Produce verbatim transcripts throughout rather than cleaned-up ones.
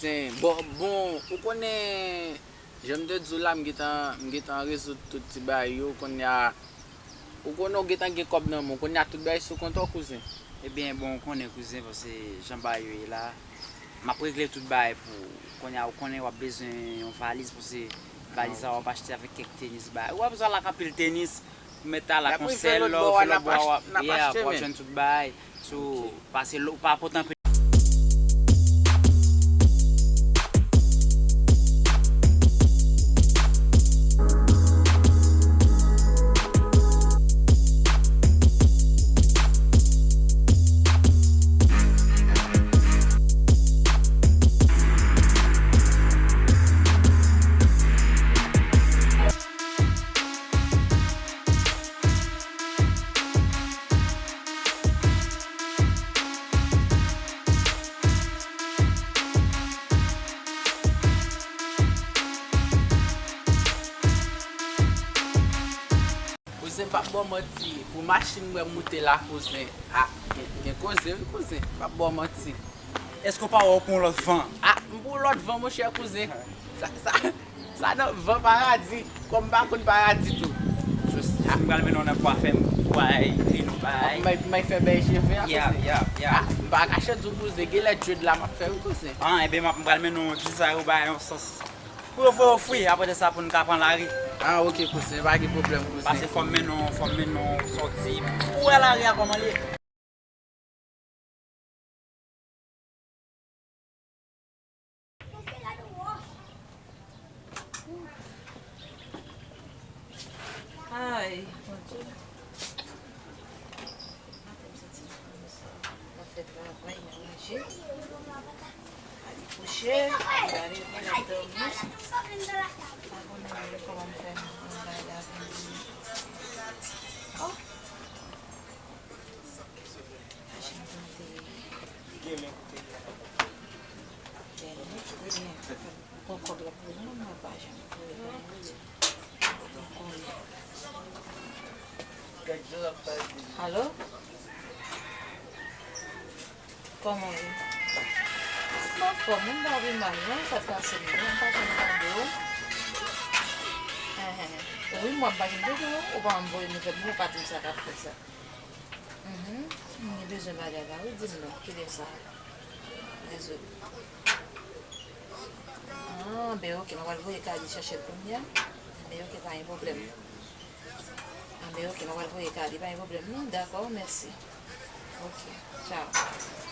Bon, bon, ou konnen, jan m te di w la, m gentan, m gentan rezoud tout ti bagay yo, kounye a, ou konnen w gentan gen kòb nan men w, kounye a tout bagay sou kont ou, kouzen. Ebyen, bon, ou konnen, kouzen, paske jan bagay yo ye la, m ap regle tout bagay pou ou. Kounye a, ou konnen w ap bezwen yon valiz, paske valiz sa w ap achte avèk kèk tenis bagay. W ap bezwen al ak anpil tenis, ou mèt al ak yon sèl, lè w rive lòt bò a, w ap jwenn tout bagay. So, pase lo, pa pote anpil. Kouzen, m p ap ba w manti, pou machin mwen moute la, kouzen, a, gen, gen koze, wi, kouzen, m p ap ba w manti. Èske w pa wè w pran yon lòt van? A, m pran yon lòt van, monchè, kouzen. Sa, sa, sa nan van paradi. Kòm m pa konn paradi tou. Jis, jis m pral mennen w nan kwafè m, pou al clean ou bay. M ay, m ay fè bèy cheve a, kouzen. A, m pa kache di w, kouzen, genlè dread la m ap fè, wi, kouzen. A, enben, m ap, m pral mennen w dizay ou bay yon sans. Pou yo voye w fri, apre de sa pou n ka pran lari. A, oke, kouzen, pa gen pwoblèm, kouzen. Paske fò m mennen w, fò m mennen w sòti. Pou w wè lari a kòman l ye. Ay, Bondye. Maten m soti nan kòm sa. Mwen fè travay, mwen ranje. Mwen ale kouche, mwen ale, mwen al dòmi. Pa konnen menm kòman m fè m, mwen bay la vin. Oh! Machin tande. Dènye, premye. Gon kòb l ap voye, non, mwen pa janm voye. Alo? Kòman w ye? M anfòm, m pa pi mal, non, sa k pase m, non, m pa janm tande w. Enhen. Wi, mwen pa janm tande w, ou pa janm voye nouvèl mwen, ou pa di m sa k ap fèt sa. Mhm. M gen bezwen bagay la, wi, di m non, kilè sa? Dezole. Ah, ben oke, mwen pral voye Kali chèche l kounye a. Ben oke, pa gen pwoblèm. Ah, ben oke, mwen pral voye Kali, pa gen pwoblèm non, dakò, mèsi. Oke, tchaw,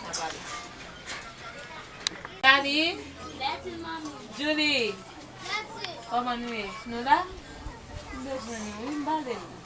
n a pale. Kali! Julie! Kòman nou ye? Nou la? M bezwen nou, wi, m pale nou.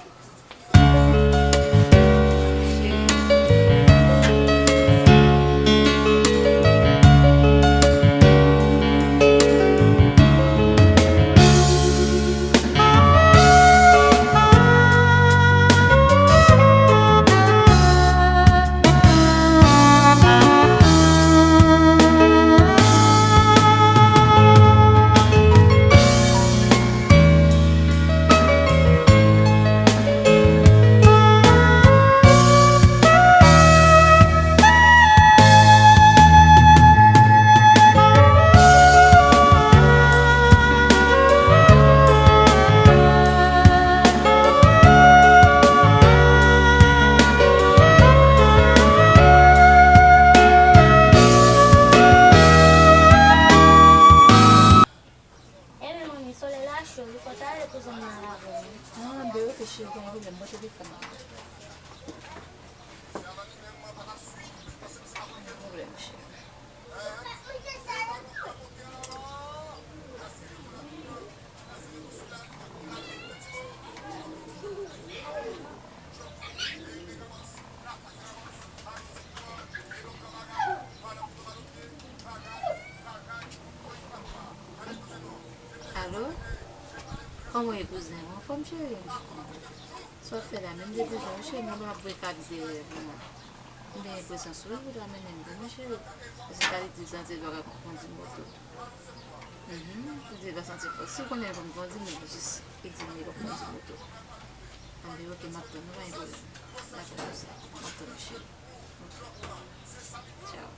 Ebyen, manmi, solèy la cho wi, fò w ta rele pou zanmi an lave w wi. Ah, ben oke, cheri, pa gen pwoblèm, ban telefòn nan. Pa gen pwoblèm, cheri. Alo? Kòman w ye, kouzen? Ou anfòm, cheri? Sa w ap fè la menm? M te bezwen w, cheri, mwen menm ap voye Kali dèyè pou mwen. M te gen presyon sou li pou ta mennen m, tande, cheri. Paske Kali di l santi l pa ka kondi moto. Mhm, li di l pa santi fò. Si w konnen l konn kondi, men jis li di m li pa kondi moto. Anben, oke, m ap tann ou, pa gen pwoblèm. Dakò, kouzen. M ap tann ou, cheri. Oke. Tchaw.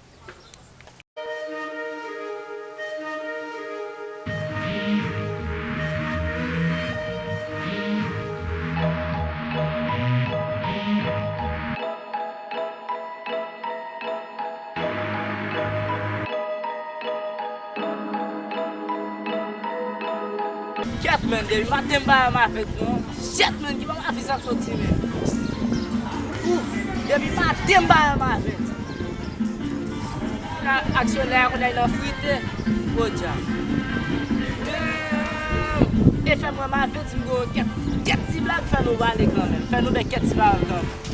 Kèt, menn, depi maten m pa wè Mavent non. Shit, menn, ki bò Mavent sa soti, menn? Ou, depi maten m pa wè Mavent. Aksyonè a kounye a nan frite. Podyab. E fè m wè Mavent, m gen kèt, kèt ti blag, fè nou pale kanmenm. Fè nou bay kèt ti pawòl kanmenm.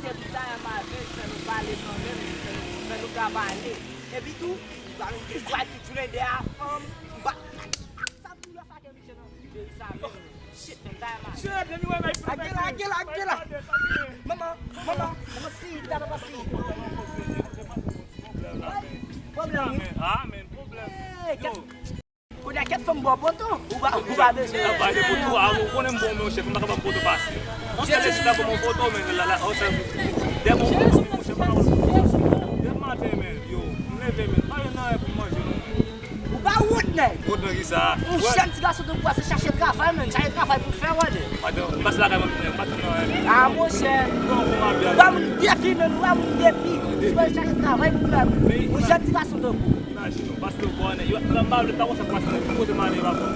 Se pou ta yon mavèj, fè nou pale kanmenm, fè nou, fè nou ka pale. Epi tou, m pa menm gen dwa ki jounen dèyè fanm, m pa, sa pou yo fake misye nan peyi sa menm. Shit, men ta yon mavèj. Ake la, ake la, ake la. Manman, manman, manman, si, ta papa si. Pwoblèm, wi. Amen, pwoblèm. Hey, Kounye a kèt fanm bò poto, ou pa, ou pa bezwen. Sa pa de poto, a, ou konnen m bon, men chèf, m pa ka ba poto pase. Yon sèl lè si ta ban m yon poto, men la, la, yon sèl, dè m yon poto, men chèf, m pa ka ba poto. Depi maten, men, yo, m leve, men, m pa jwenn anyen pou m manje, non, men. Ou pa wont, nèg. Wont nan ki sa? Yon jèn ti gason tankou w se chache travay, men, chache travay pou fè, wè, nèg. Maten, m pase lakay mwen, men, m pa jwenn anyen. A, monchè. Ou pa moun depi, men, ou pa moun depi. Ou pa chache travay pou fè, men. Yon jèn ti gason tankou w. Imajine w, pastè w konnen, yo, m pa vle pa konsa pastè, ki kote m ale, pa konn.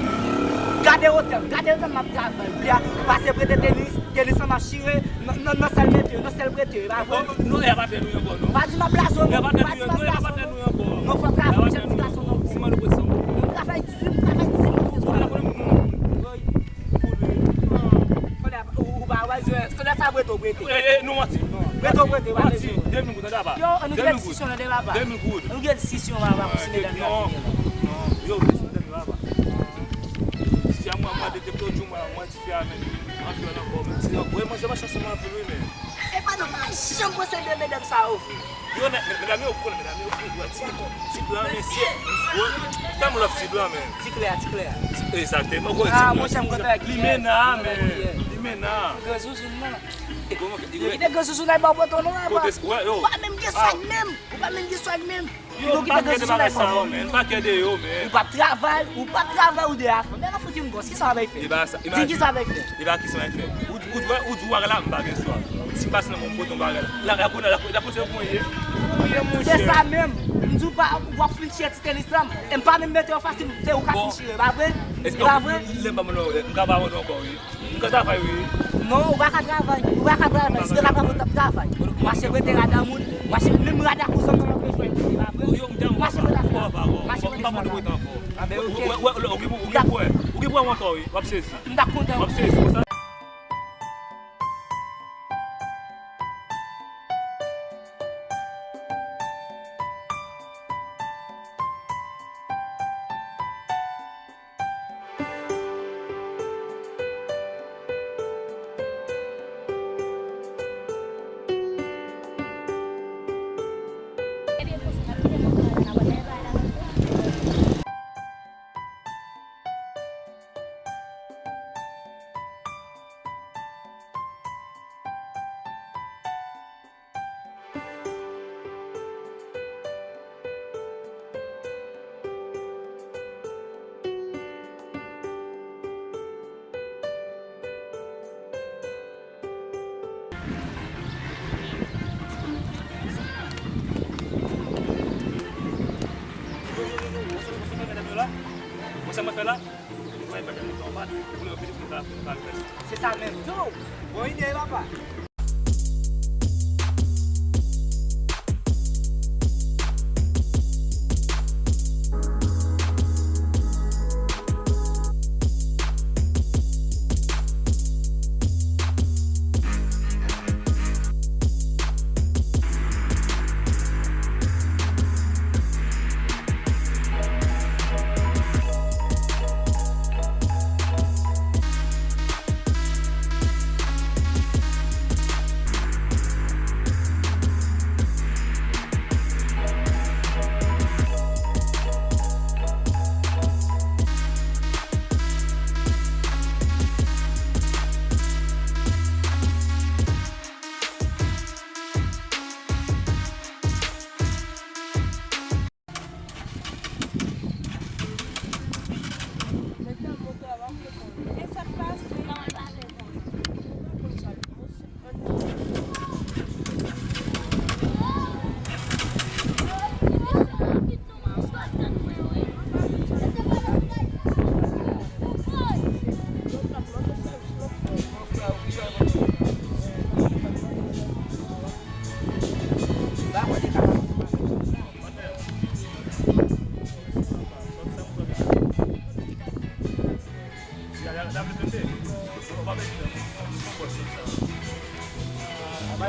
Gade otèl, gade otèl m ap travay, wi a, pase prete tenis, tenis lan m ap chire, nan, nan, nan sèl mete, nan sèl prete, e pa vre? Non, non, e pa tèt nou ankò, non. Pa di m ap blaze w, non. E pa tèt nou, non, e pa tèt nou ankò. Non, fò travay, jèn ti gason, non. Si m an opozisyon. M travay di, m travay di, m travay. Ou pa konnen moun. Ou, ou pa wè, se, se lè sa bwete w bwete. E, e, nou manti. Bwete w bwete, pa manti. Demen goud, tande papa. Yo, ann gen diskisyon nan demen papa. Demen goud. Ann gen diskisyon, papa, pou si medam yo ap vini la. Non, yo, demen papa. Si a mwen, mwen, de, de, de, mwen, mwen, ti fi a, men, anpil ankò, men. Ti, mwen, mwen, se pa chans mwen anpil, wi, men. E pa nou pa janm panse de medam sa yo vre. Yo, men, men, medam yo, ou konnen, medam yo, ou konnen, ti, ti blan, mesye. Fè m lòf ti blan, men. Ti klè, ti klè. Egzakteman, ou konnen ti blan. Ah, monchè, m kontan ak limena, men. Limena. Gran zouzoun, non. Yo kite gran zouzoun nan bò poto, non, la, bò. Ou pa menm gen swag menm. Ou pa menm gen swag menm. Yo kite gran zouzoun nan bò. Men, pa kè de yo, men. Ou p ap travay, ou p ap travay, ou de afè. Men la fouti m gòs, kisa w ap fè? Di kisa w ap fè? E pa kisa w ap fè. Ou, ou, ou, ou di w bagay la, m pa gen swag. Si m pase nan moun kote yon bagay la. La, la, la, la, la, kote mwen ye. Mwen ye, monchè. Se sa menm. M di w pa, w ap flinche ti tenis la. E m pa menm mete yo fasil, se ou k ap flinche, e pa vre? E pa vre? Lè m pa moun, m ka pa moun ankò, wi. M ka travay, wi. Non, ou pa ka travay. Ou pa ka travay. Si te ka travay, ou t ap travay. Mache prete rad a moun. Mache, menm rad a kouzin mwen, mwen bezwen. E pa vre? Mache prete afè. Mache prete afè. Ou pa moun prete ankò. A ben, ok. Ou, ou, ou, ou gen pou, ou gen pou, ou gen pou ankò, wi. W ap sezi. M t ap kontan. W ap sezi. Yo, yo, yo, yo, ou sot, ou sot, medam yo la? Ou sa mwen fè la? Mwen fè medam yo anba, pou yo vini pou nou ka, pou nou ka rès. Se sa menm. Yo, bon ide, papa.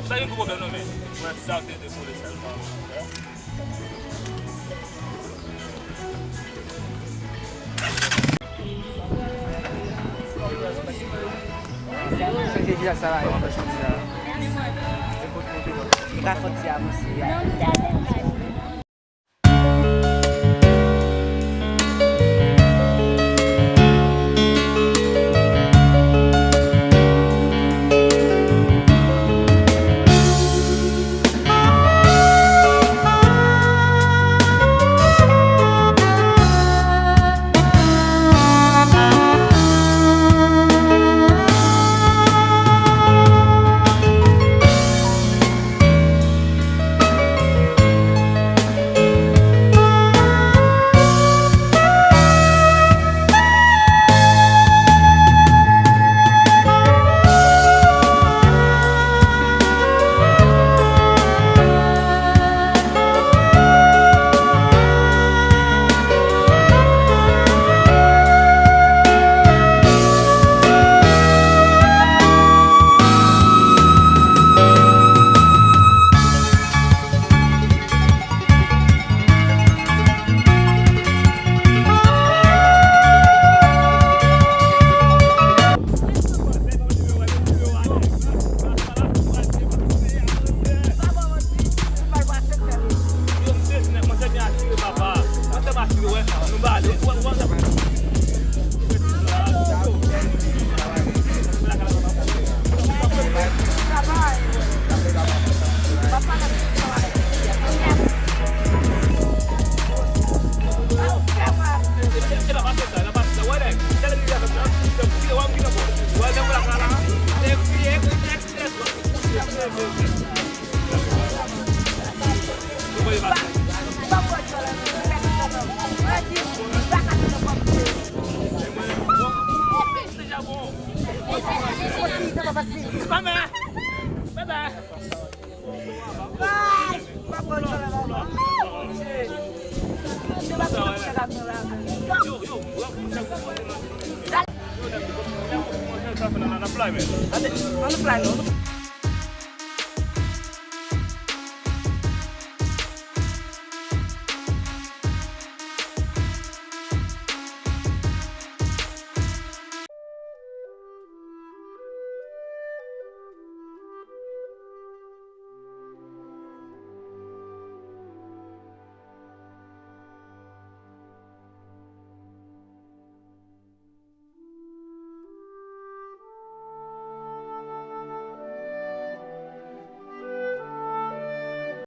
Sa gen gwo pwoblèm non, men. Mwen sa te te kole sèlman. Chanje vizaj sa la, yo, anpè chanje la. Li ka fòt ti avanse a. Ann fly non.